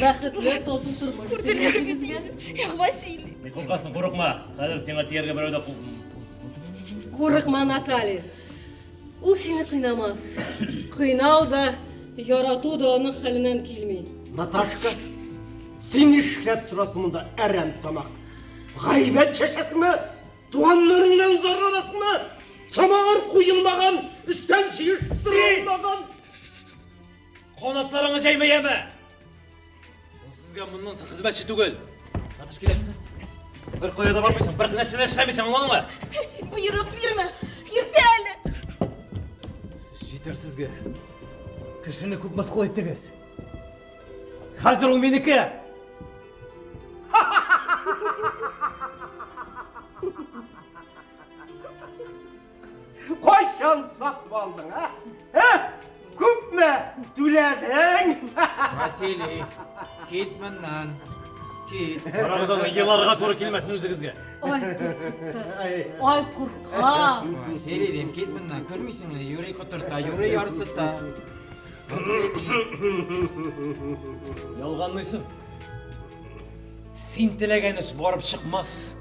Бәхетле, тату тормыш Күрделәр бит инде. Эх, Василий. Ни куркасың, курыкма. Хәзер сиңа тияргә берәү дә Курыкма, Наталья. Ул сине кыйнамас. Кыйнау да, ярату да аның хәленнән килми. Наташка, син нишләп торасың монда, әрәм тамак? Гайбәт чәчәсеңме? Туганнарыңнан зарланасыңмы? Самавыр куелмаган, өстәл җыештырылмаган. Канатларыңны җәймә, яме! Ул сезгә моннан соң хезмәтче түгел. Наташ, килә. Бер кая да бармыйсың, бер нәрсә дә эшләмисең, аңладыңмы? Син боерык бирмә. Иртә әле. Җитәр сезгә. Кешене күп мыскыл иттегез. Хәзер ул минеке. Кайчан сатып алдың, а? Ә? Күпме түләдең? Василий, кит моннан. Кит. Карагыз аны, еларга туры килмәсен үзегезгә. Ай, куркытты. Ай, курка. Василий дим, кит моннан. Күрмисеңме? Юри котырта, юри ярсыта. Василий. Ялганлыйсың. Син теләгән эш барып чыкмас.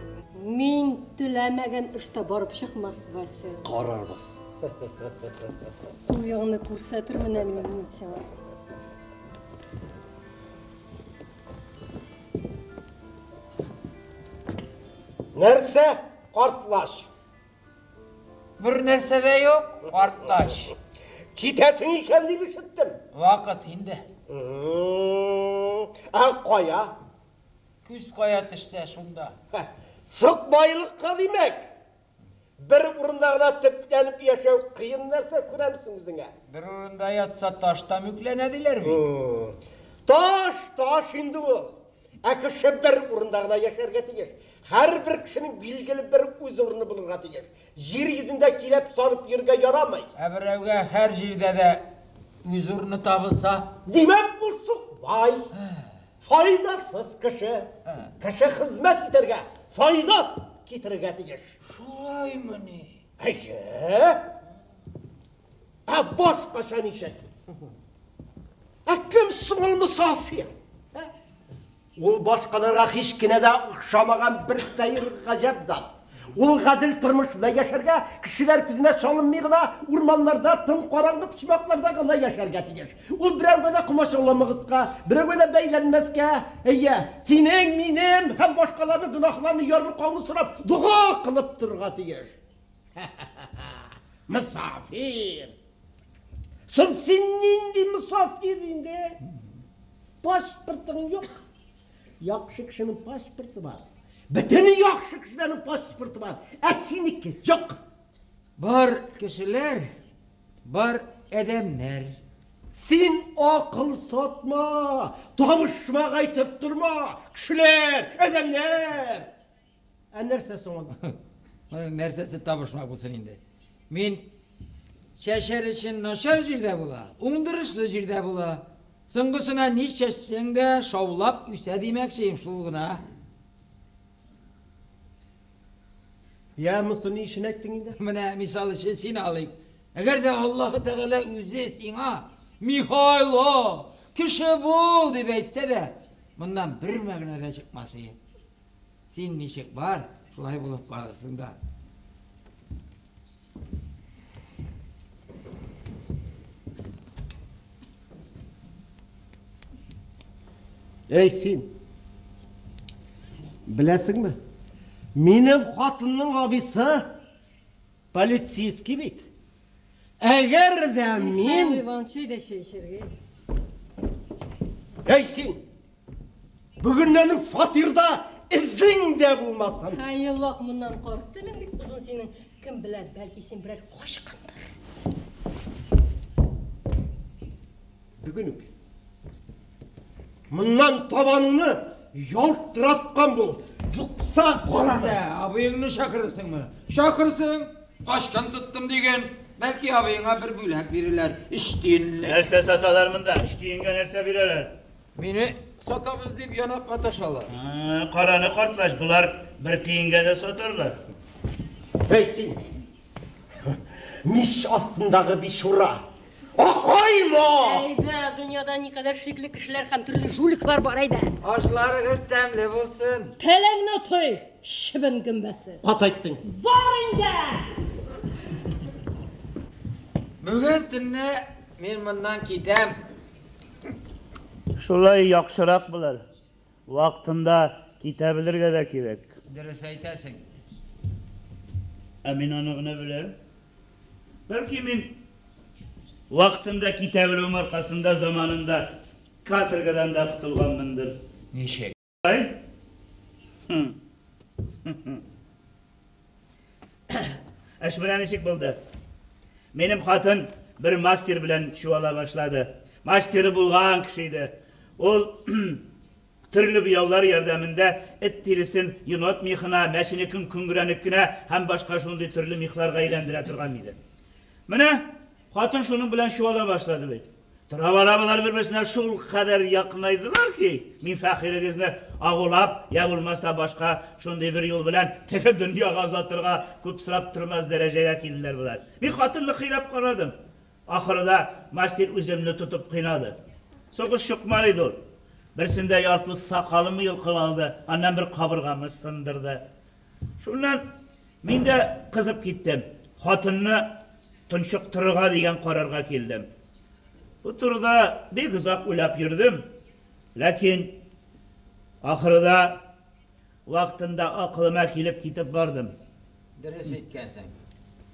Мин теләмәгән эш тә барып чыкмас, Вася. Карарбыз. Туеңны күрсәтермен әле мин сиңа. Нәрсә, картлач? Бер нәрсә дә юк, картлач. Китәсең икән дип ишеттем. Вакыт инде. Ә кая? Күз кая төшсә, шунда. Сукбайлыкка димәк. Бер урында гына төпләнеп яшәү кыен нәрсә күрәмсең үзеңә. Бер урында ятса, таш та мүкләнә диләр бит. Таш, таш инде ул. Ә кеше бер урында гына яшәргә тиеш. Һәрбер кешенең билгеле бер үз урыны булырга тиеш. Җир йөзендә киләп сарып йөрергә ярамый. Ә берәүгә һәр җирдә дә үз урыны табылса? Димәк, ул сукбай. Файдасыз кеше. Кеше хезмәт итәргә, файда китерергә тиеш. Шулаймыни? Әйе. Ә башкача ничек? Ә кем соң ул мосафир? Ул башкаларга һич кенә дә охшамаган бер сәер гаҗәп зат. Ул гадел тормыш белән яшәргә, кешеләр күзенә чалынмый гына, урманнарда, тын караңгы почмакларда гына яшәргә тиеш. Ул берәүгә дә комачауламагызга, берәүгә дә бәйләнмәскә, әйе, синең, минем һәм башкаларның гөнаһларны ярлыкауны сорап, дога кылып торырга тиеш. Мосафир! Соң син нинди мосафир инде? Паспортың юк. Яхшы кешенең паспорты бар. Бөтен яхшы кешеләрнең паспорты бар. Ә синеке юк. Бар кешеләр, бар адәмнәр. Син акыл сатма, табышмак әйтеп торма. Кешеләр, адәмнәр. Ә нәрсә соң ул? Моның нәрсәсе табышмак булсын инде? Мин чәчәр өчен начар җирдә була, уңдырышлы җирдә була. Соңгысына ни чәчсәң дә шаулап үсә димәкчеем шул гына. Я, монысы ни өчен әйттең инде? Менә мисал өчен сине алыйк. Әгәр дә Аллаһы Тәгалә үзе сиңа, Михайло, кеше бул, дип әйтсә дә, моннан бер мәгънә дә чыкмас иде. Син ничек бар, шулай булып калырсың да. Эй, син! Беләсеңме? Минем хатынның абыйсы полицейский бит. Әгәр дә мин... Михаил Иванович, әйдә чәй эчәргә. Эй, син! Бүгеннән үк фатирда эзең дә булмасын. Әй, Аллаһ, моннан карт телең бик озын синең. Кем белә, бәлки син берәр качкындыр. Бүген үк. Моннан табаныңны ялтыраткан бул. Юкса кара. Нәрсә, абыеңны чакырырсыңмы? Чакырсың, качкын тоттым диген. Бәлки абыеңа бер бүләк бирерләр, өч тиенлек. Нәрсә саталар монда? Өч тиенгә нәрсә бирәләр? Мине сатабыз дип янап маташалар. Караны картлач, болар бер тиенгә дә сатарлар. Әй син! Мич астындагы бичура! Акыл! Шулаймы? Әйдә, дөньяда никадәр шикле кешеләр һәм төрле жуликлар бар, әйдә. Ашларыгыз тәмле булсын. Телеңне тый, чебен гөмбәсе. Кат айттың. Бар инде! Бүген төнне мин моннан китәм. Шулай яхшырак булыр. Вакытында китә белергә дә кирәк. Дөрес әйтәсең. Ә мин аны гына беләм. Бәлки мин вакытында китә белүем аркасында заманында каторгадан да котылганмындыр. Ничек? Ай. Эш менә ничек булды. Минем хатын бер мастер белән чуала башлады. Мастеры булган кеше иде. Ул төрле буяулар ярдәмендә эт тиресен енот мехына, мәченекен күңгерәнекенә һәм башка шундый төрле мехларга әйләндерә торган иде. Менә хатын шуның белән чуала башлады бит. Тора-бара болар бер-берсенә шул кадәр якынайдылар ки, мин фәкыйрегезне агулап, я булмаса башка шундый бер юл белән теге дөньяга озатырга күп сорап тормас дәрәҗәгә килделәр болар. Мин хатынны кыйнап карадым. Ахырда мастер үземне тотып кыйнады. Сугыш чукмар иде ул. Берсендә яртылы сакалымны йолкып алды, аннан бер кабыргамны сындырды. Шуннан мин дә кызып киттем. Хатынны тончыктырырга дигән карарга килдем. Бу турыда бик озак уйлап йөрдем. Ләкин ахырда вакытында акылыма килеп китеп бардым. Дөрес әйткәнсең.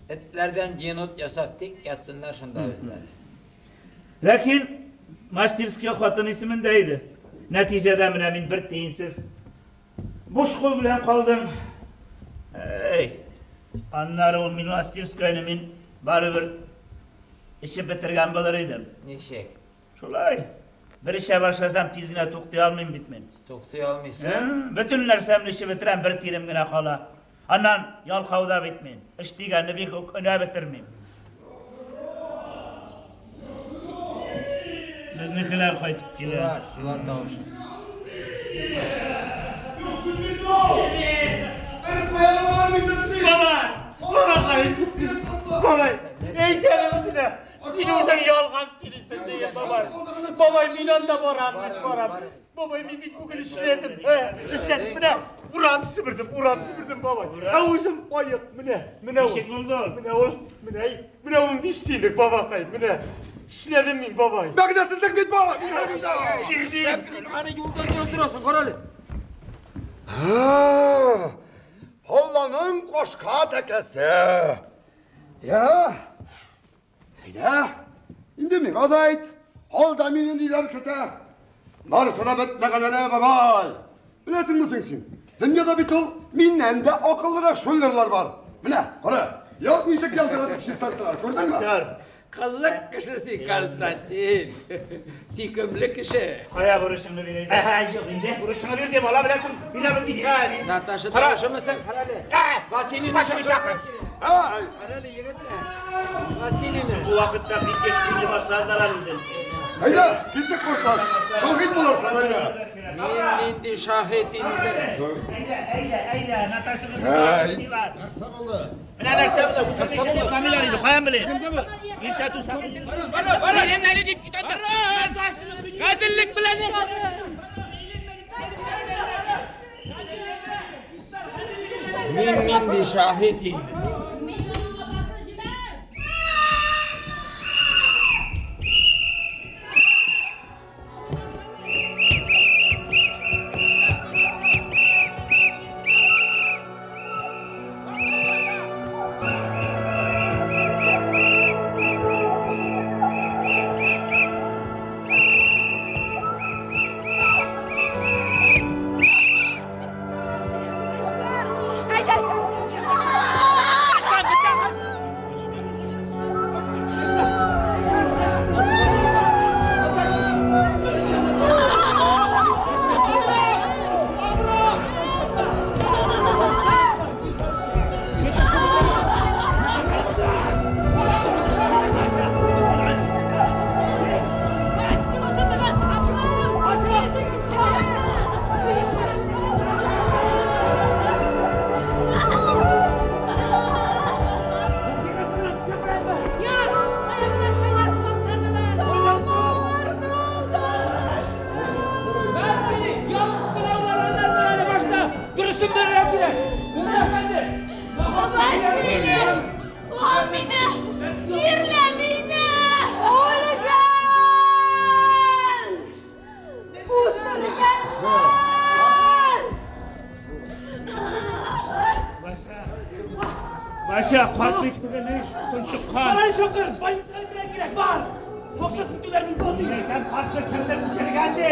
Этләрдән енот ясап тик ятсыннар шунда үзләре. Ләкин мастерский хатын исемендә иде. Нәтиҗәдә менә мин бер тиенсез буш кул белән калдым. Эй, аннары ул мин мастерскийны мин барыбер эчеп бетергән булыр идем. Ничек? Шулай. Бер эчә башласам тиз генә туктый алмыйм бит мин. Туктый алмыйсың? Бөтен нәрсәмне эчеп бетерәм, бер тирем генә кала. Аннан ялкау да бит мин. Эш дигәнне бик үк өнә бетермим. Безнекеләр кайтып килә. Шулар, шулар тавышы. Бабай! Бабай! Бабай! Әйт әле үзенә! Син үзең ялган сөйлисең диген, бабай. Бабай, мин анда барам, мин барам. Бабай, мин бит бүген эшләдем. Эшләдем, менә урам себердем, урам себердем, бабай. Ә үзем аек, менә, менә ул. Ничек булды ул? Менә ул, менә, менә 15 тиенлек бабакай, менә. Эшләдем мин, бабай. Мәгънәсезлек бит бу! Ирлим. Син аны юлдан яздырасың, кара әле. Алланың кошка тәкәсе. Я, әйдә, инде миңа да әйт, алда мине ниләр көтә? Барысы да бетмәгән әле, бабай. Беләсеңме соң син? Дөньяда бит ул миннән дә акыллырак шулерлар бар. Менә, кара, ялт ничек ялтыратып чистарттылар, күрдеңме? Кызык кеше син, Константин. Сөйкемле кеше. Кая бурычыңны бир әйдә. Әһә, юк инде. Бурычыңны бир дип ала беләсең, бирә белмисең. Наташа тавышымы син? Кара әле. Василийны Башымны чакыр. чакыр. Ай, Кара әле, егетләр. Василийны. Бу вакытта бик еш кыйный башладылар әле үзен. әйдә, киттек кортлар. Шаһит булырсың, әйдә. Мин нинди шаһит инде. Әйдә, әйдә, әйдә, Наташаны Әй. кыйныйлар. Нәрсә булды? Менә нәрсә булды, үтермичә йокламыйлар иде, каян белим? Кемдәме? Иртә туса. Бара, бара. Гаделлек белән яшә. Мин нинди шаһит инде. Мин аның атасын җибәр! Әйдә! менәргә кирәк. Мулла әфәнде! Василий! Ал мине! Җирлә мине! Үлгән! Үтергәннәр! Вася, карт бит түгел, тончыккан. Бар, чакыр, больницага илтергә кирәк, бар. Акчасын түләрмен, булды. Әйтәм, картны кемдер үтергән ди.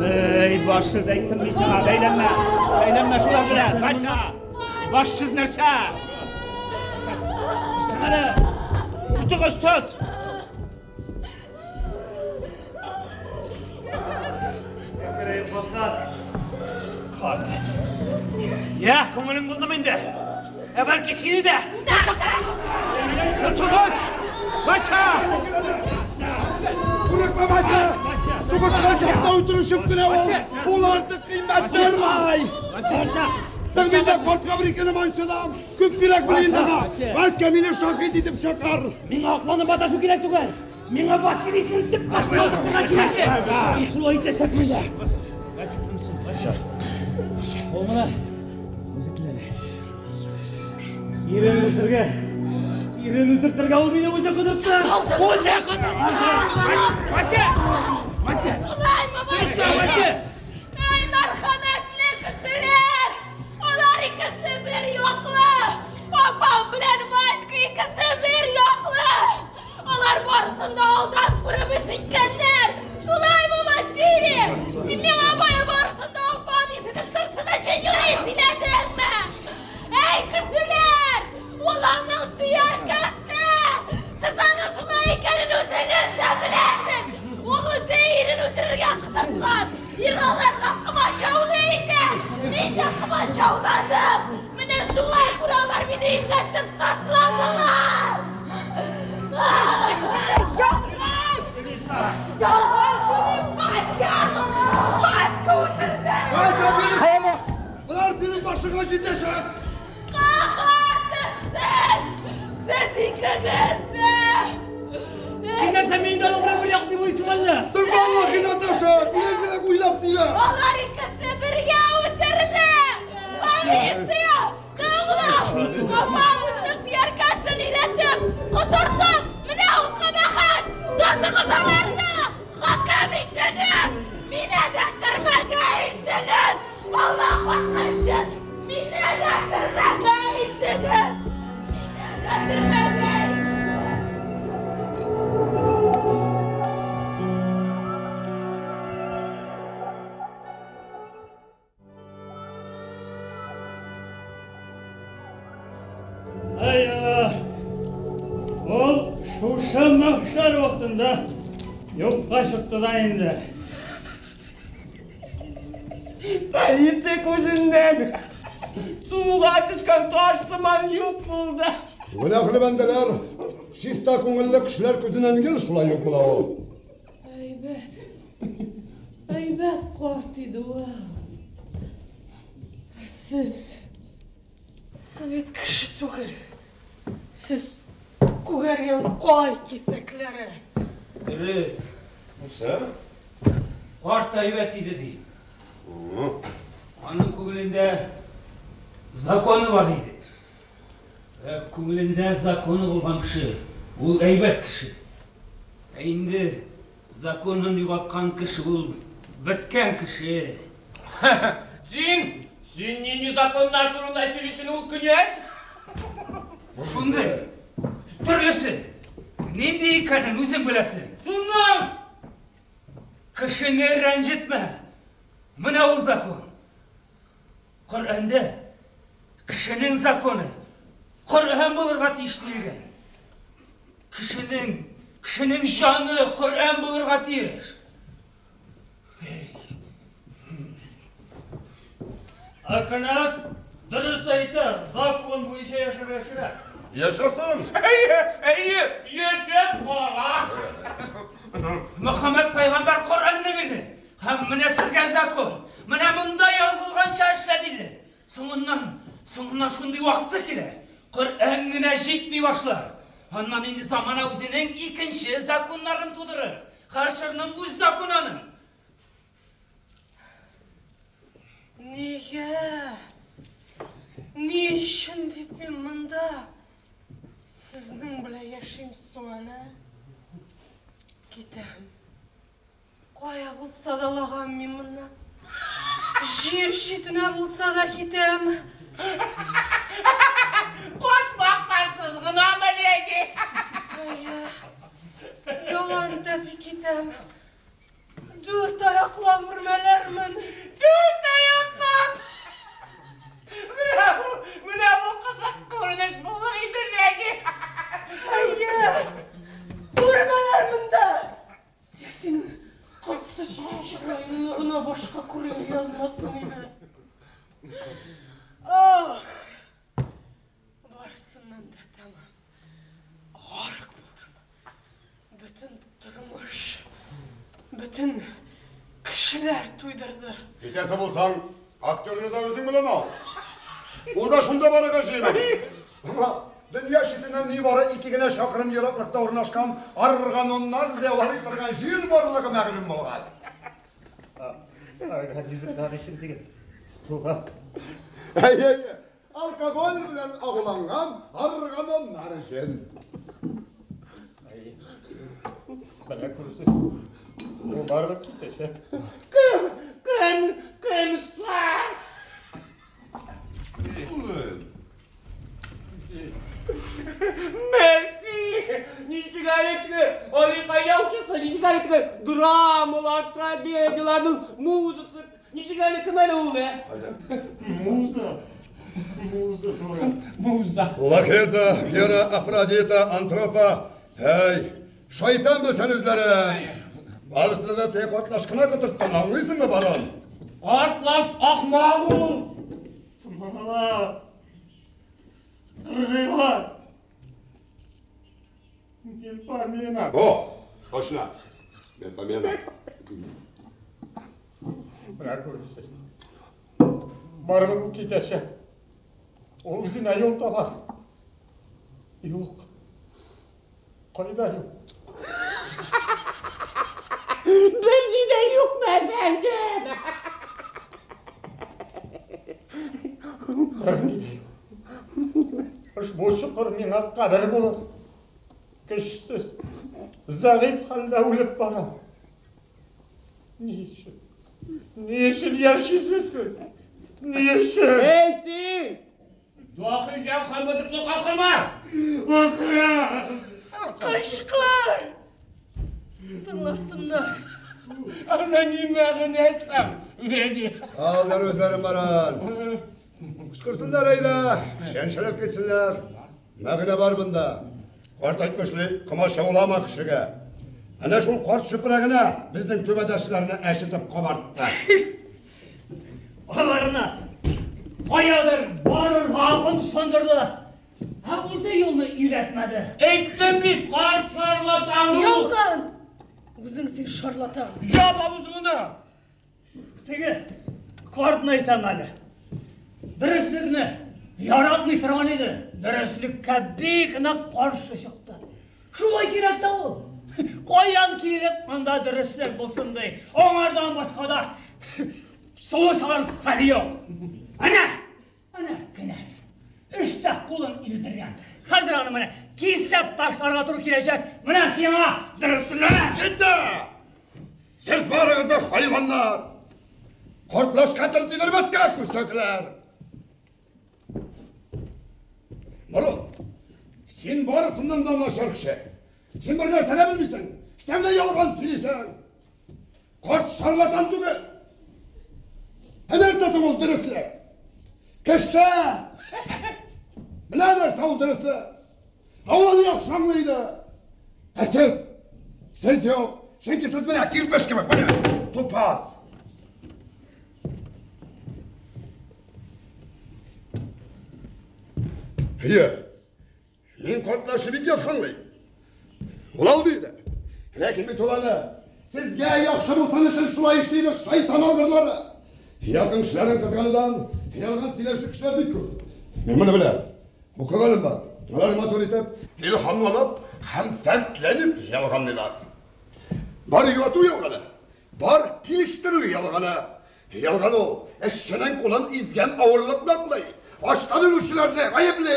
Эй, башсыз әйттем мин сиңа, бәйләнмә. Бәйләнмә шулар белән, Вася. Башсыз нәрсә. Әле, тотыгыз, тот. Карт. Я, күңелең булдымы инде? Ә бәлки сине дә. Тотыгыз! Вася! Курыкма, Вася! Сугышкан чакта үтерүче кенә ул. Ул артык кыйммәт тормый. Соң мин дә картка бер икене манчыдам. Күп кирәк бер инде. Васька мине шаһит итеп чакыр. Миңа акланып маташу кирәк түгел. Миңа Василийсын төп башына утыртырга кирәк. Шулай итәчәкмен дә. Вася, тынычлан, Вася. Ул менә үзе килә. Ирен үтергә. Ирен үтертергә ул мине үзе кыдыртты. Үзе кыдыртты. Вася! Вася! Шулаймы, Тынычлан, Василий? Вася! Эй, мәрхәмәтле кешеләр! Алар икесе бер яклы! Апам белән Васька икесе бер яклы! Алар барысын да алдан күреп эш иткәннәр! Шулаймы, Василий? Син миңа бая барысын да апам ишетеп торсын өчен юри сөйләдеңме? Эй, кешеләр! Ул аның сөяркәсе! Сез аның шулай икәнен үзегез дә беләсез! Ул үзе ирен үтерергә котырткан! Ир аларга комачаулый иде! Мин дә комачауладым! Менә шуңа күрә алар мине имгәтеп ташладылар! Ялган! Ялган сөйлим, Васька! Васька үтерде! Вася, биреш! Болар синең башыңа җитәчәк. Каһәр төшсен! Сез икегез дә! Син нәрсә мине дә аның белән бер як дип уйлыйсың әллә? Соң валлахи, Наташа, син әзрәк уйлап сөйлә. Алар икесе бергә үтерде! Полиция! Тыңла! Апам үзенең сөяркәсен өйрәтеп, котыртып, менә ул кабахәт! Тотыгыз аларны! Хөкем итегез! Мине дә төрмәгә илтегез! Алла хакы өчен! Мине дә төрмәгә илтегез! Мине дә төрмәгә илтегез! Ай, ул шушы мәхшәр вакытында юкка чыкты да инде. Полиция күзеннән суга төшкән таш сыман юк булды. Гөнаһлы бәндәләр, чиста күңелле кешеләр күзеннән гел шулай юк була ул. Әйбәт. Әйбәт карт иде ул. Сез. Сез бит кеше түгел. Сез күгәргән калай кисәкләре. Дөрес. Нәрсә? Карт әйбәт иде ди. Аның күңелендә законы бар иде. Ә күңелендә законы булган кеше, ул әйбәт кеше. Ә инде законын югалткан кеше ул беткән кеше. Син, син нинди законнар турында сөйлисең ул, князь? Шундый, төрлесе. Нинди икәнен үзең беләсең. Шуннан! Кешене рәнҗетмә. Менә ул закон. Коръәндә кешенең законы Коръән булырга тиеш диелгән. Кешенең, кешенең җаны Коръән булырга тиеш. Ә князь дөрес әйтә, закон буенча яшәргә кирәк. Яшәсен! Әйе, әйе, яшәп кара! Мөхәммәд пәйгамбәр Коръәнне бирде. Һәм менә сезгә закон. Менә монда язылганча эшлә диде. Соңыннан, соңыннан шундый вакыты килер. Коръән генә җитми башлар. Аннан инде замана үзенең икенче законнарын тудырыр. Һәр чорның үз законы аның. өчен дип мин монда сезнең белән яшим соң әнә? Китәм. Кая булса да лагам мин моннан. Җир читенә булса да китәм. Башмакларсыз гынамы, леди? Әйе. Ялан тәпи китәм. Дүрт аяклап үрмәләрмен. Дүрт аяклап! Менә бу, менә бу кызык күренеш булыр иде, леди. Әйе. Үрмәләрмен дә. Тик синең котсыз чыраеңны гына башка күрергә язмасын иде. Ах! Барысыннан да тәмам гарык булдым. Бөтен тормыш, бөтен кешеләр туйдырды. Китәсе булсаң, актерны да үзең белән ал. Ул да шунда барырга җыена. Аңа дөнья читеннән нибары ике генә чакрым ераклыкта урнашкан Арганоннар дәвалый торган җир барлыгы мәгълүм булган. Организмнар өчен диген. Туган. Әйе, әйе. Алкоголь белән агуланган Арганоннар өчен. Әйе. Менә күрсез. Ул барыбер китәчәк. Кем? Кем? Кем соң? Мерси! Ничек әле теге Алика яучысы, ничек әле теге драмалар, трагедияләрнең музасы, ничек әле кем әле ул, ә? Муза. Муза, Муза. Лакеза, Гера, Афродита, Антропа. Һәй, шайтан белсен үзләрен. Барысына да теге картлаш кына котырттың, аңлыйсыңмы, барон? Картлаш ахмак ул. Томаналар. Кыргыйлар. Мельпомена. О, точно. Мельпомена. Менә күрерсез. Барыбер ул китәчәк. Ул үзенә юл таба. Юк. Кайда юк? Берни дә юкмы, әфәндем? Берни дә юк. Ошбу чокыр миңа кабер булыр. Көчсез, зәгыйфь хәлдә үлеп барам. Ни өчен? Ни өчен яшисез сез? Ни өчен? Эй, син! Дахи җәүһәр бозыклык акырма! Акырам! Кычкыр! Тыңласыннар. Әмма ни мәгънә соң, леди? Алдар үзләрен баран. Кычкырсыннар әйдә, чәнчелеп китсеннәр. Мәгънә бар монда. Карт әйтмешли, комачаулама кешегә. Әнә шул карт чүпрәгенә безнең түбәдәшләрне әчетеп кабартты. Аларны каядыр барырга ымсындырды. Ә үзе юлны өйрәтмәде. Әйттем бит, карт шарлатан ул! Ялган! Үзең син шарлатан. Яп авызыңны! Теге картны әйтәм әле. Дөреслекне яратмый торган иде. Дөреслеккә бик нык каршы чыкты. Шулай кирәк тә ул. Каян килеп монда дөреслек булсын ди. Аңардан башка да суы чыгар хәле юк. Әнә, әнә кенәз. Эштә кулын издергән. Хәзер аны менә кисәп ташларга туры киләчәк. Менә сиңа дөреслек. Җитте! Сез барыгыз да хайваннар! Кортлашка тел тидермәскә күсәкләр! Морон, син барысыннан да начар кеше. Син бер нәрсә дә белмисең. Сен дә ялган сөйлисең. Карт шарлатан түгел. Ә нәрсә соң ул дөреслек? Кеше! Менә нәрсә ул дөреслек. Ә ул аны яхшы аңлый иде. Ә сез? Сез юк. Чөнки сез менә кирпеч кебек, менә тупас. Әйе. Мин картлашны бик яхшы аңлыйм. Ул алдый иде. Ләкин бит ул аны сезгә яхшы булсын өчен шулай эшли иде, шайтан алгырлары. Якын кешеләрен кызганудан ялган сөйләүче кешеләр бик күп. Мин моны беләм. Укыганым бар. Алар матур итеп, илһамланып һәм дәртләнеп ялганлыйлар. Бар юату ялганы, бар килештерү ялганы. Ялган ул, эшченең кулын изгән авырлык наклый. Ачтан үлүчеләрне гаепли.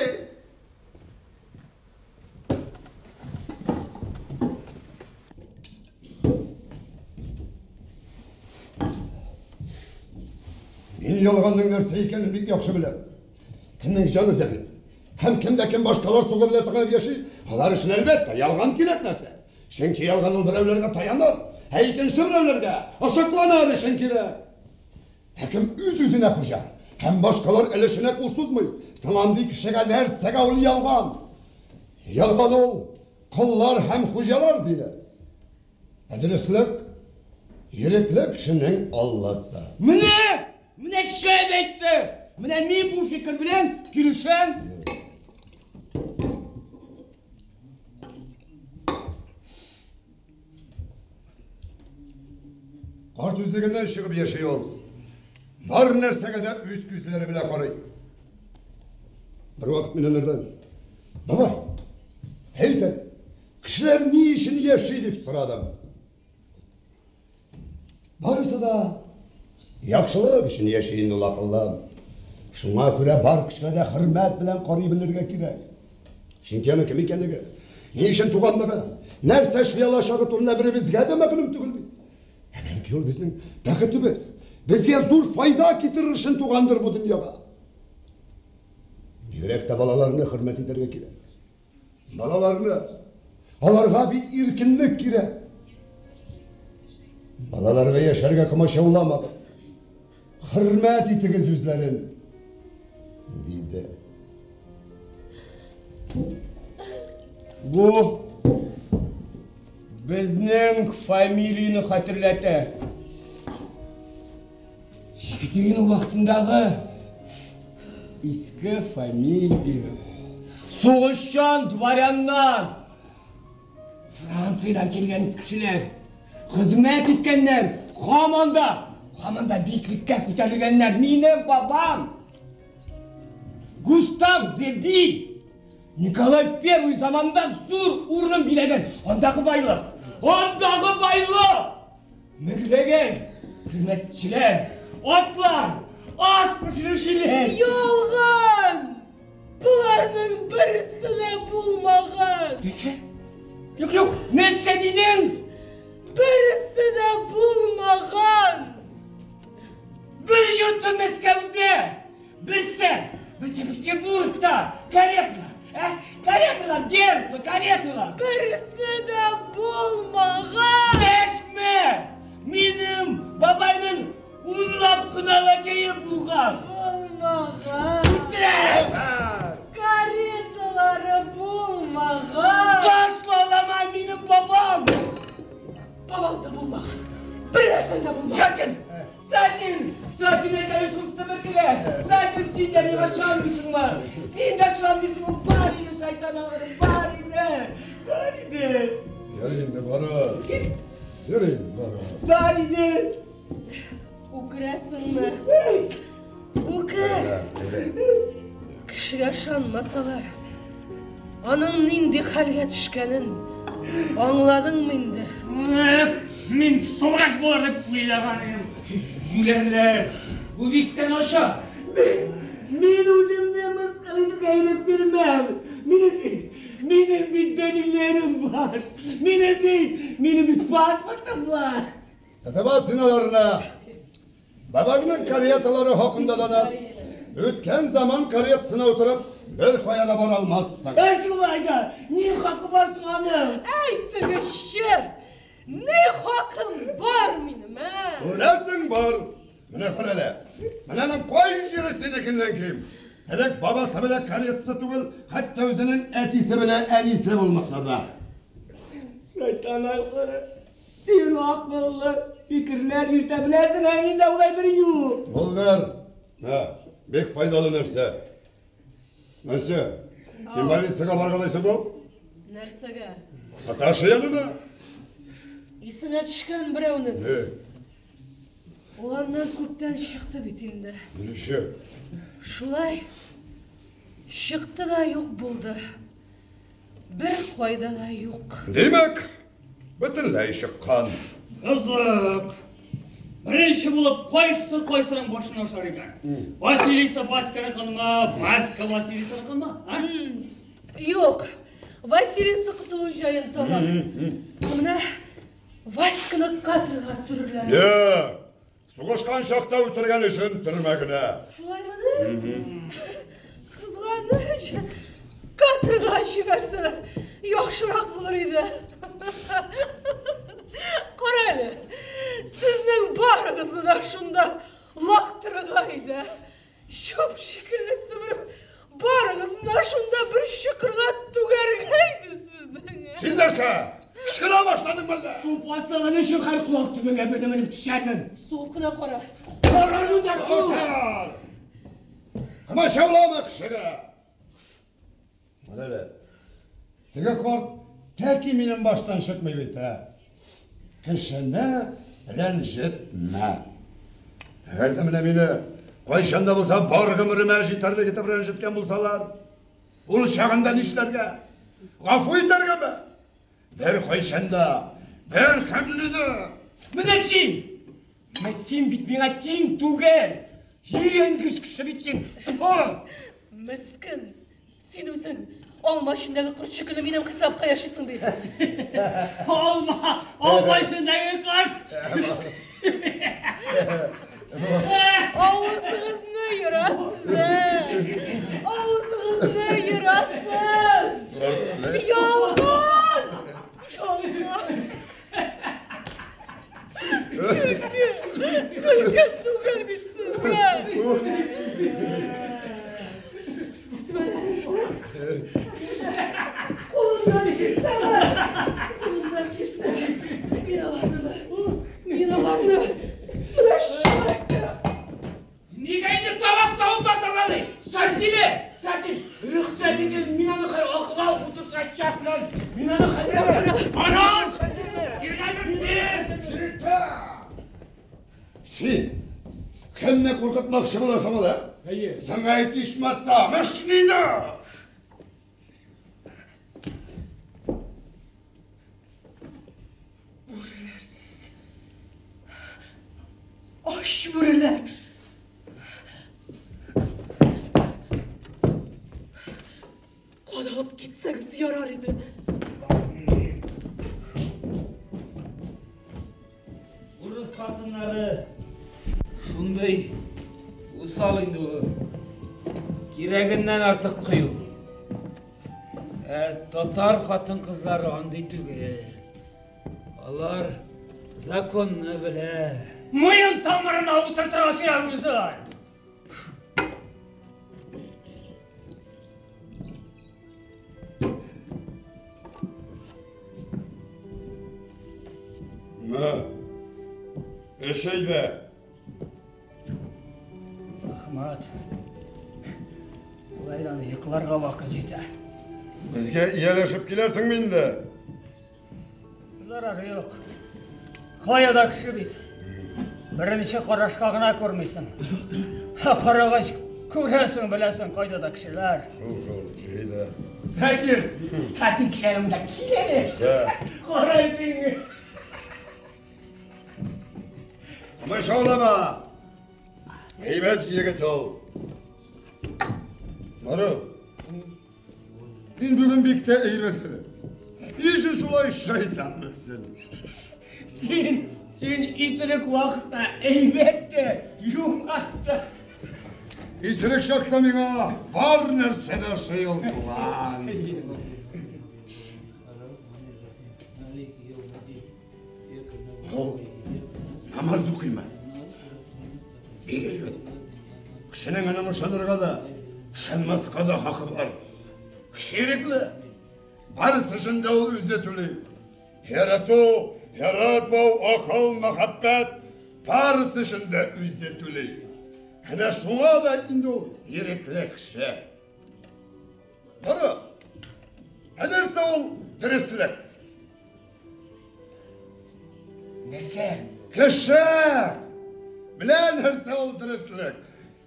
Мин ялганның нәрсә икәнен бик яхшы беләм. Кемнең җаны зәгыйфь һәм кем дә кем башкалар сугы белән тыгынып яши, алар өчен әлбәттә ялган кирәк нәрсә. Чөнки ялган ул берәүләргә таяныр, ә икенче берәүләргә ышыкланыр өчен кирәк. Ә кем үз-үзенә хуҗа һәм башкалар өлешенә кул сузмый, соң андый кешегә нәрсәгә ул ялган? Ялган ул коллар һәм хуҗалар дине. Ә дөреслек ирекле кешенең Алласы. Менә! Менә шәп әйтте! Менә мин бу фикер белән килешәм. Карт үзлегеннән чыгып яши ул. Бар нәрсәгә дә үз күзләре белән карый. Бервакыт мин анардан, Бабай, әйт әле, кешеләр ни өчен яши дип сорадым. Барысы да яхшылык өчен яши инде ул акыллым. Шуңа күрә бар кешегә дә хөрмәт белән карый белергә кирәк. Чөнки аның кем икәнлеге, ни өчен туганлыгы, нәрсә эшли алачагы турында беребезгә дә мәгълүм түгел бит. Ә бәлки ул безнең бәхетебез, безгә зур файда китерер өчен тугандыр бу дөньяга. Бигрәк тә балаларны хөрмәт итәргә кирәк. Балаларны, аларга бит иркенлек кирәк. Балаларга яшәргә комачауламагыз. Хөрмәт итегез үзләрен, диде. Бу безнең фамилияне хәтерләтә. Екатерина вакытындагы иске фамилия. Сугышчан дворяннар. Франциядән килгән кешеләр. Хезмәт иткәннәр. Һаман да, һаман да биеклеккә күтәрелгәннәр. Минем бабам Густав де Биль Николай Первый заманында зур урын биләгән. Андагы байлык, андагы байлык! Меңләгән хезмәтчеләр, атлар, аш пешерүчеләр. Ялган! Боларның берсе дә булмаган. Нәрсә? Юк, юк, нәрсә дидең? Берсе дә булмаган. Бер йорты Мәскәүдә, берсе, берсе Петербургта, кареталар, ә? Кареталар, герблы кареталар. Берсе дә булмаган. Дәшмә! Минем бабайның унлап кына лакее булган. Булмаган. Үтерәм! Кареталары булмаган. Ташлалама минем бабам! Бабаң да булмаган. Бер нәрсәң дә булмаган. Сатин! Сатин! Сатин әйтә шул себеркегә! Сатин, син дә миңа ышанмыйсыңмы? Син дә ышанмыйсыңмы? Бар иде шайтан алгыры, бар иде! Бар иде! Йөр инде, бара. Йөр инде, бара. Бар иде! Үкерәсеңме? Үкер! Кешегә ышанмасалар, аның нинди хәлгә төшкәнен аңладыңмы инде? Эх, мин сугыш булыр дип уйлаган идем. Җүләрләр, бу бик тә начар. Мин үземне мыскыл итүгә ирек бирмәм. Минем бит, минем бит дәлилләрем бар. Минем бит, минем бит паспортым бар. Тәтәбат син аларына. Бабаңның кареталары хакында да оныт. Үткән заман каретасына утырып, бер кая да бара алмассың. Ә шулай да, ни хакы бар соң аның? Әйтегезче, ни хакым бар минем, ә? Күрәсең бар. Менә күр әле. Менә аның кай җире синекеннән ким. Элек бабасы белән каретасы түгел, хәтта үзенең әтисе белән әнисе булмаса да. Шайтан айгыры, син акыллы фикерләр йөртә беләсең, ә миндә улай бер юк. Булдыр. Һә, бик файдалы нәрсә. Нәрсә? Син больницага баргалайсың бу? Нәрсәгә? Наташа янына. Исенә төшкән берәүнең. Э, Ул аннан күптән чыкты бит инде. ничек? Шулай чыкты да юк булды. Бер кайда да юк. Димәк, бөтенләй чыккан. Кызык. Беренче булып кайсы кайсының башын ашар икән? Василиса Васьканыкынмы, Васька Василисаныкынмы? А? Юк, Василиса котылу җаен табар. Менә Васьканы каторга сөрерләр. Юк, сугышкан чакта үтергән өчен төрмә генә. Шулаймыни? Кызганыч. Каторга җибәрсәләр, яхшырак булыр иде. Кара әле, сезнең барыгызны да шунда лактырырга иде. Чүп шикелле себереп, барыгызны да шунда бер чокырга түгәргә иде сезнең. Син нәрсә? Кычкыра башладың мәллә? Тупаслыгын өчен хәл колак төбеңә берне менеп төшәрмен. Сугып кына кара. Карармын да су. Комачаулама кешегә. Менә әле. Теге карт тәки минем баштан чыкмый бит, ә. Кешене рәнҗетмә. Әгәр дә менә мине кайчан да булса бар гомеремә җитәрлек итеп рәнҗеткән булсалар, ул чагында нишләргә? Гафу итәргәме? Бер кайчан да, бер кемне дә. Менә син! Менә син бит миңа тиң түгел. Җирәнгеч кеше бит син. Тфу! Мескен, син үзең алма эчендәге корт шикелле минем хисапка яшисең бит. Алма, алма эчендәге корт. Авызыгызны ерасыз, ә? Авызыгызны ерасыз! Ялган! Ялган! Көлке! Көлке түгел бит сезгә! Кулымнан килсә, кулымнан килсә, мин аларны, мин аларны менә шулай итеп. Нигә инде табак савып батырмадың? Сатиле, Сатил, рөхсәт итегез, мин аны хәзер акылга утыртачакмын. Мин аны хәзер. Анан! Син кемне куркытмакчы буласың ул, ә? Әйе. Сиңа әйт ичмаса, мәшниде! Бүреләр сез. Ач бүреләр. Кадалып китсәгез ярар иде. Урыс хатыннары шундый усал инде ул. Кирәгеннән артык кыю. Ә татар хатын-кызлары андый түгел. Алар законны белә. Муен тамырына утыртырга кирәк үзен. Мә, эш әйдә. Рәхмәт. Болай да йокларга вакыт җитә. Безгә ияләшеп киләсеңме инде? Зарары юк. Кая да кеше бит. Беренче карашка гына күрмисең. Ә карагач күрәсең, беләсең, кайда да кешеләр. Шул, шул, җәйдә. Сатил, Сатил килә монда, кил әле. Кара итеңне. Комачаулама! Әйбәт егет ул. Мару, мин бүген бик тә әйбәт әле. Ни өчен шулай шайтан белсен? Син, син исерек вакытта әйбәт тә, юмарт та. Исерек чакта миңа бар нәрсә дә ошый ул, туган. Ул намаз укыймы? Бик әйбәт. Кешенең аны ышанырга да, ышанмаска да хакы бар. Кеше ирекле. Барысы өчен дә ул үзе түли. Ярату, яратмау, акыл, мәхәббәт барысы өчен дә үзе түли. Әнә шуңа да инде ул ирекле кеше. Бара. Ә нәрсә ул дөреслек? Нәрсә? Кеше! Менә нәрсә ул дөреслек.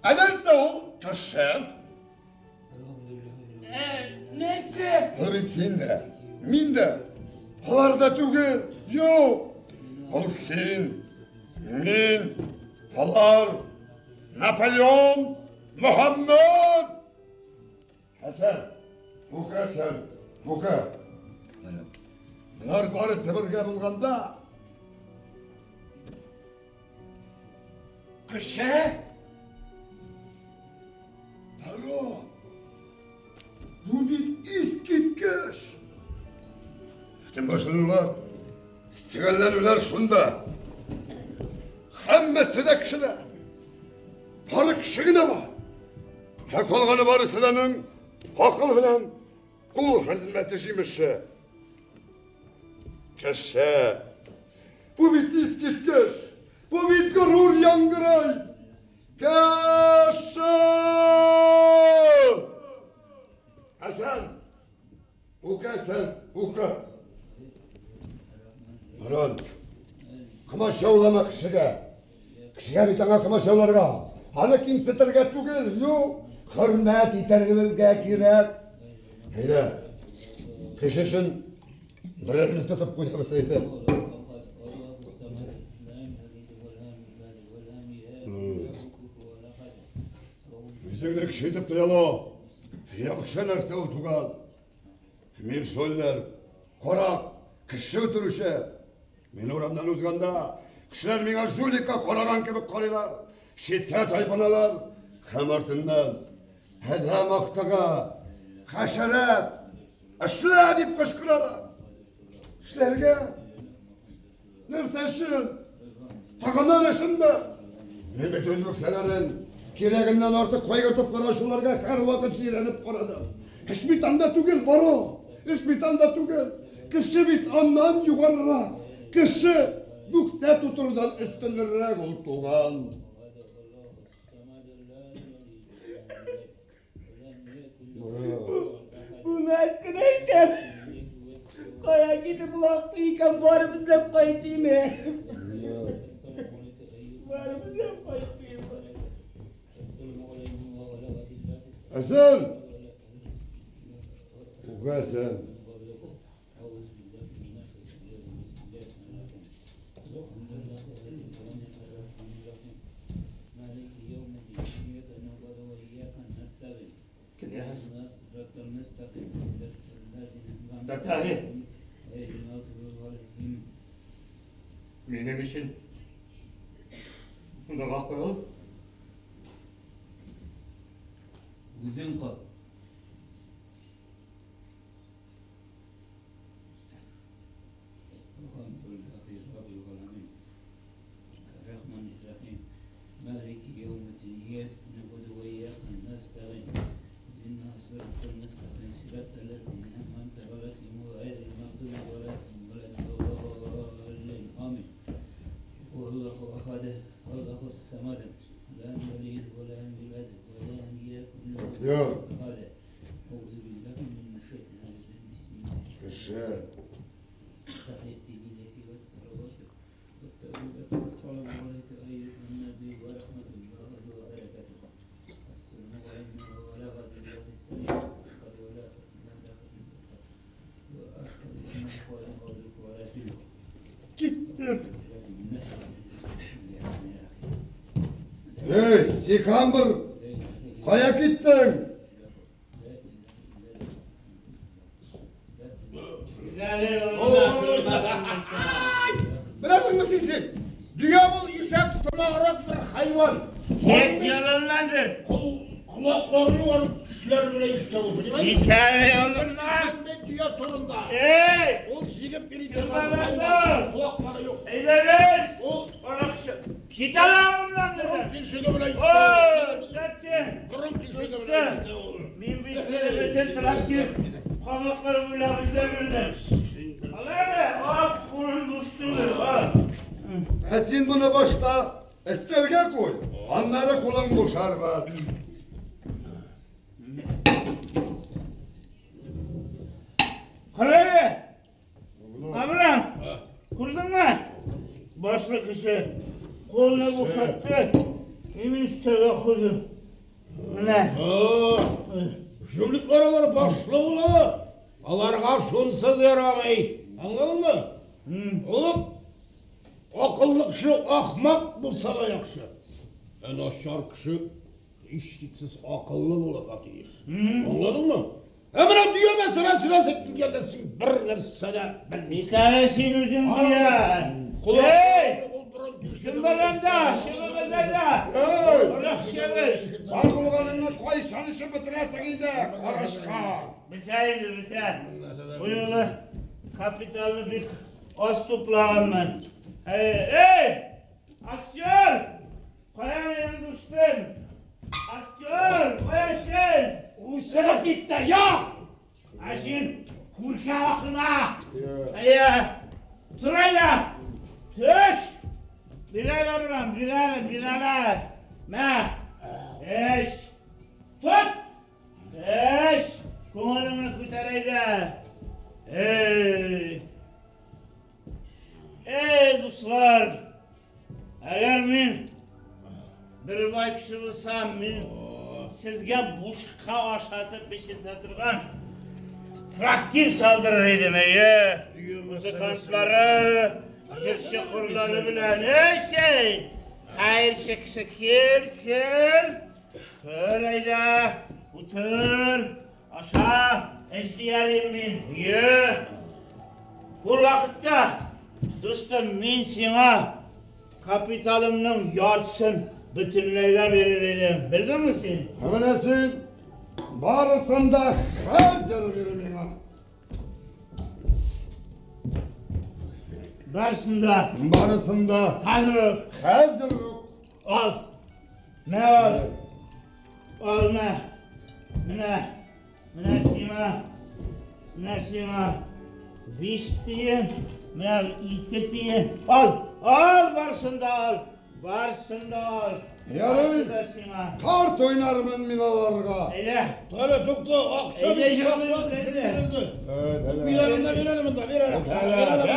Ә нәрсә ул кеше? Нәрсә? Ул бит син дә, мин дә, алар да түгел. Юк. Ул син. Мин, алар, Наполеон, Мөхәммәд! Хәсән, укы, Хәсән, укы. Болар барысы бергә булганда. Кеше? Барон! Бу бит искиткеч! Бөтен башланулар, төгәлләнүләр шунда. Һәммәсе дә кешедә. Бары кеше генә бар. Ә калганы барысы да аның акыл белән кул хезмәте җимеше. Кеше. Бу бит искиткеч. Бу бит горур яңгырай. Кеше! Хәсән! Укы, Хәсән, укы. Барон, комачаулама кешегә. Кешегә бит аңа комачауларга. Аны кимсетергә түгел, юк. Хөрмәт итәргә кирәк. Әйдә, кеше өчен берәрне тотып куябыз, әйдә. Үзеңне кеше итеп тоялу яхшы нәрсә ул, туган. Мин шуллер, карак, кеше үтерүче. Мин урамнан узганда, кешеләр миңа жуликка караган кебек карыйлар, читкә тайпыналар һәм артыннан адәм актыгы, хәшәрәт, эшлә дип кычкыралар. Эшләргә. Нәрсә өчен? Тагыннар өченме? Мин бит үз бүксәләрен кирәгеннән артык кайгыртып караучыларга һәрвакыт җирәнеп карадым. Эш бит анда түгел, барон. Эш бит анда түгел. Кеше бит аннан югарырак. Кеше бүксә тутырудан өстенрәк ул, туган. Бу Мәскәүдә икән. Кая китеп улакты икән, барып эзләп кайтыйм. Барып эзләп кайтыйм. Әсән! Үгәсән. Князь. Татарин. Минем өчен дога кыл. Үзең кыл. Актер. Кеше. Киттем. Эй, Сикамбыр, кая киттең? Беләсеңме син син? Дөя ул ишәк сымаграк бер хайван. Кит юлыннан. Колаклары югары кешеләр белән ишетә ул, понимаешь? Кит юлыннан. Син дөя турында. Эй! Ул җигеп йөри торган хайван. Колаклары юк. Әйдәгез! Ул Каракчы. Кит юлыннан. Борын тишеге белән О, ишетә. Сәтен! Борын тишеге белән ишетә ул. Мин бит сине бөтен трактир кабаклары буйлап эзләп йөрдем. Алар ап кулын буш түгел, ал. Ә син моны башта өстәлгә куй, аннары кулың бушар бар. Карале! Абрам, күрдеңме? Башлы кеше кулны бушатты, мин өстәлгә куйдым. Менә. Жуликлар алар башлы була. Аларга шунсыз ярамый. Аңладыңмы? Улым. Акыллы кеше ахмак булса да яхшы. Ә начар кеше һичшиксез акыллы булырга тиеш. Аңладыңмы? Ә менә дөя мәсьәләсенә килгәндә син бер нәрсә дә белмисең. Нишләре син үзең дөя? Эй! Кем бар анда? Чыгыгыз әйдә! Арак эчәбез! Бар булганыңны кайчан эчеп бетерәсең инде, карачка? Бетә инде, бетә. Бу юлы капиталны бик аз туплаганмын. Эй, эй! Актер! Кая минем дустым? Актер, кая син? Ул чыгып китте, юк! Ә син күркә ахына! Әйе, тор әйдә! Төш! Бир әле, Абрам, бир әле, бир әле! Мә! Эч! Тот! Эч! Күңелеңне күтәр әйдә! Эй! Эй, дуслар! Әгәр мин бер бай кеше булсам, мин сезгә бушка ашатып эчертә торган трактир салдырыр идем, әйе. Музыкантлары, җырчы хорлары белән. Эй, син! Хәерче кеше, кил, кер. Кер әйдә, утыр, аша, эч дияр идем мин. Әйе. Ул вакытта, дустым, мин сиңа капиталымның яртысын бөтенләйгә бирер идем. Белдеңме син? Ә менә син барысын да хәзер бир миңа. Барысын да. Барысын да. Хәзер үк. Хәзер үк. Ал. Мә ал. Ал мә. Менә. Менә сиңа. Менә сиңа. 5 тиен. Менә 2 тиен. Ал. Ал барысын да ал. Барысын да ал. Ярый. Барысын да сиңа. Карт уйнармын мин аларга. Әйдә. Әле тукта, акча Әйдә, бик җырлыйбыз, саклап әйдә. бирелде. Әле. Бир әле монда, бир әле монда, бир әле. Әле.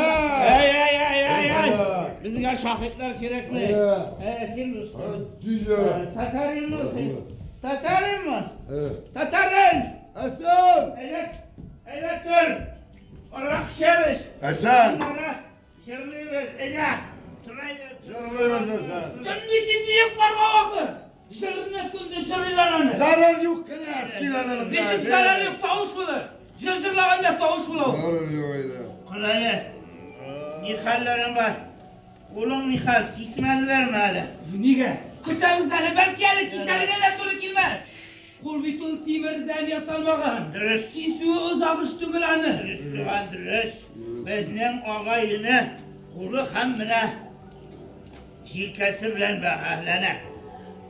Әй, әй, әй, әй, әй. Әйдә. Безгә шаһитлар кирәкми. Әйдә. Әй, кил дустым. Düye. Татаринмы син? Татаринмы? Э. Татарин! Әсән! Әйдә, әйдә тор. Арак эчәбез. Әсән! Аннары җырлыйбыз. Әйдә, тор әйдә. Җырлыйбыз, Әсән. Төн бит инде йокларга вакыт. Җырны көндез җырлыйлар аны. Зарар юк кенә, кил әле монда. Ничек зарар юк, тавыш булыр. Җыр җырлаганда тавыш була ул. Зарар юк иде. Кыл әле. Ни хәлләрең бар? Кулың ни хәл? Кисмәделәрме әле? Нигә? Көтәбез әле, бәлки әле кисәргә дә туры килмәс. Кул бит ул тимердән ясалмаган. Дөрес. Кисүе озак эш түгел аны. Дөрес, туган, дөрес. Безнең агай-эне кулы һәм менә җилкәсе белән бәһаләнә.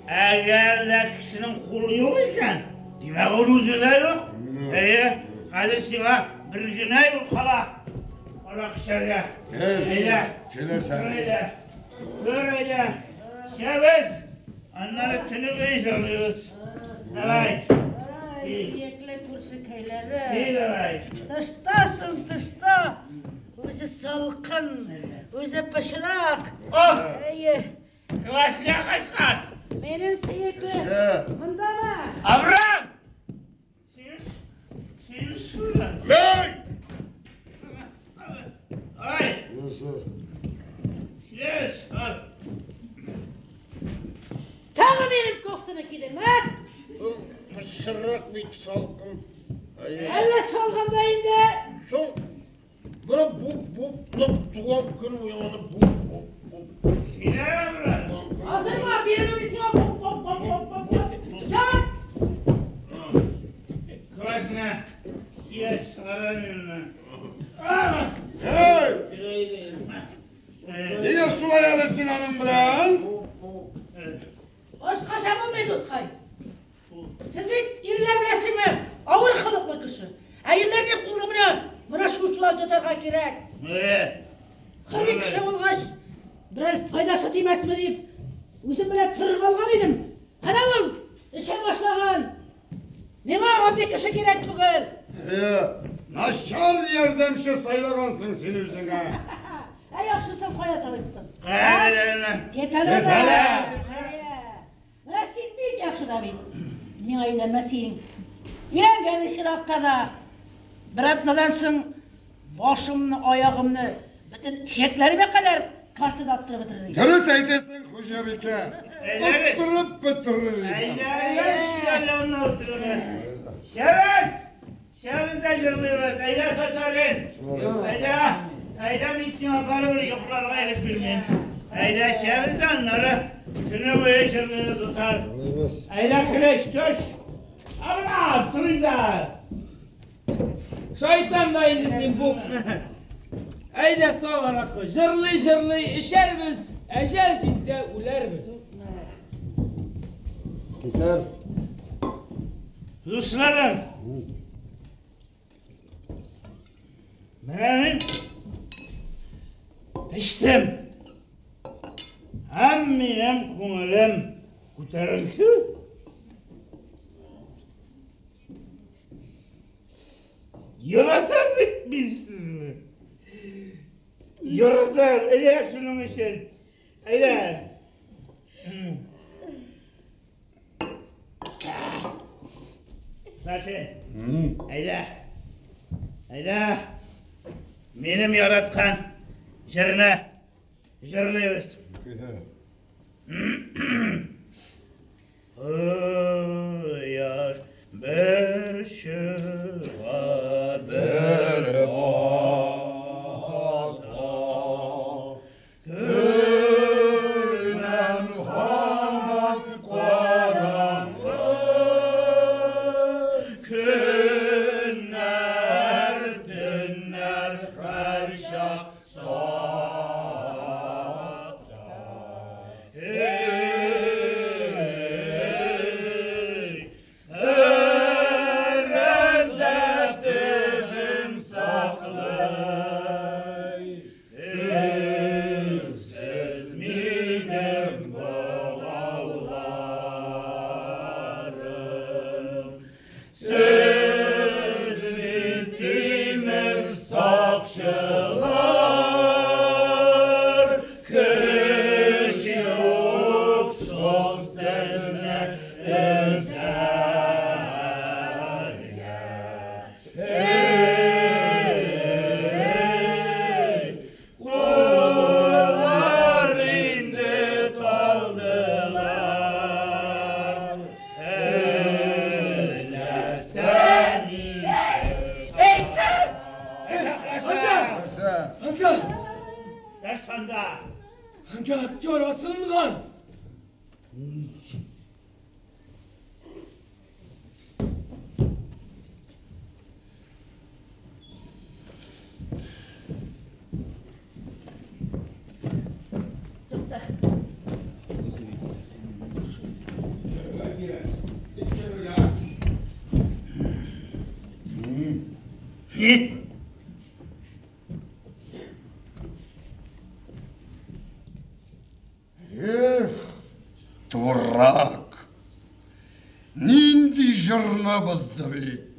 Әгәр дә кешенең кулы юк икән, димәк ул үзе дә юк. Әйе, хәзер сиңа бер генә юл кала. Арак эчәргә. Әйдә. Киләсән. Тор әйдә. Тор әйдә. Эчәбез. Аннары төне буе җырлыйбыз. Давай. Ай, сөекле күршекәйләре. Эй, давай. Тыштасың, тышта. Үзе салкын, үзе пычрак. О! Әйе. Квасля кайткан. Минем сөекле. Кеше. Мондамы? Авраам! Син, син шулай. Мен! Ай, Yusuf. Шлеш, ал. Тагы минем кофтаны кидең, ә? Пычрак бит салкын. Әллә салганда инде. Соң, менә бу, бу, туган көн уяны бу, бу, бу. Килә, Авраам. Азырма, бирәм мин сиңа. Поп, поп, поп, поп, поп, поп. Чак! Квасня. Кияс, чыгара мине. Hey! Нигә шулай әле син аның белән? Башкача булмый, дускай. Сез бит ирләр беләсеңме, авыр холыклы кеше. Ә ирләрнең кулы менә менә шушылай тотарга кирәк. Хөрри кеше булгач, берәр файдасы тимәсме дип, үзем белән торып алган идем. Әнә ул эчә башлаган. Миңа андый кеше кирәк түгел. Әйе, начар ярдәмче сайлагансың син үзеңә. Ә яхшысын кая табыйсың? Кая Кет әле. Кет әле. Менә син бик яхшы да бит. Миңа өйләнмә син. Өйләнгән очракта да бер атнадан соң башымны, аягымны, бөтен эчәкләремә кадәр Картада оттырып бетерер идем. Дөрес әйтәсең, хуҗабикә. Оттырып бетерер идем. Әйдәгез, өстәл утырыгыз. Шәбез! Шәбез дә җырлыйбыз. Әйдә, Татарин. Әйдә, әйдә, мин сиңа барыбер йокларга ирек бирмим. Әйдә, шәбез дә аннары көне буе җырлыйбыз, утар. Әйдә, көлеш, төш. Абра, тор инде. Шайтан да инде син бу. Әйдә сал аракы. Җырлый-җырлый эчәрбез, әҗәл җитсә үләрбез. Китәр. Дусларым. Менә мин эчтем. Һәм минем күңелем күтәренке. Яратам бит мин сезне. Яратам. Әйдә шуның өчен. Әйдә. Сатин. Әйдә. Әйдә. Минем яраткан җырны җырлыйбыз. Кояш бер чыга, бер бата. Төрмәм һаман караңгы. Көннәр, төннәр һәрчак сата. Эй, тәрәзә төбен саклый, Сез минем богауларым. Сез бит тимер сакчылар, Көч юк шул сезне өзәргә. Эй, куллар инде талдылар. Теләсә Эй, сез! Анда! Анда! Нәрсә анда? Анда актер асылынган! Тукта. Эх, дурак! Нинди җырны бозды бит!